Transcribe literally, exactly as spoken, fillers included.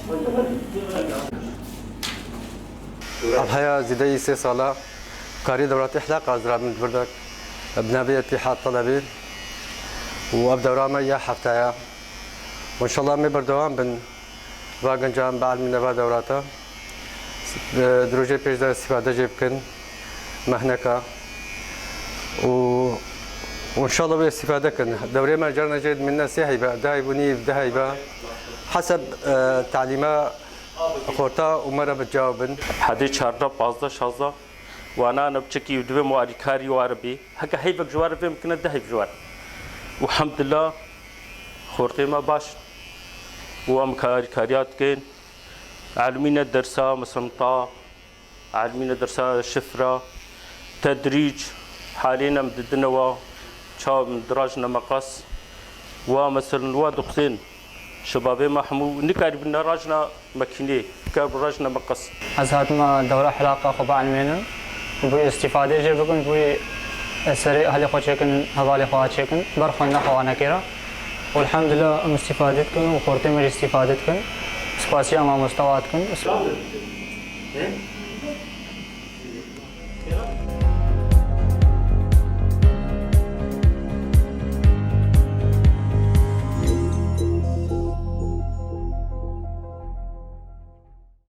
Ev heya zêdeyî sê sala karî dewra Îhlaq ez rabin di vir de bi navê Îtîhad Telebî û ev dewra me ya hefta ye. Û înşallah em ê berdewam bin va guncan bielmîne va dewrata. Di rojê pêş de îstîfade jê bikin mehneka û û înşallah wê îstîfade kin. Dewrê me carna jê dimîne sê heybe, du heyb û nîv, du heybe. Heseb, e, talîma Xorta û me re bi cawab bin. Hedê çardeh, pazdeh, şazdeh. Wana ne biçikî û divê mu alîkarî ware bî. Heke heyvek ji ware vê bikine, du heyv ji ware. Û hemdillah, xortê me baş in. Û em alîkariya dikin. Elmîne dersa, mesela ta, elmîne dersa şifra, tedrîc, halên em didine wa, çawa em dirajine meqas. Wa, mesela, wa dixwazên şebabê me hemû nikarîbin nerajina makînê, kar bi rajina meqas. Ez hatime dewra Îhlaqa xwe bielmênim, bo îstîfadê jê bikin, bo serê ehlê xwe çêkin, hevalê xwe çêkin, ber xwendina xwe wane kêra. Û elhamdulillah em îstîfade dikin û xortê me jî îstîfade dikin. Spasiya mamosta wa dikin.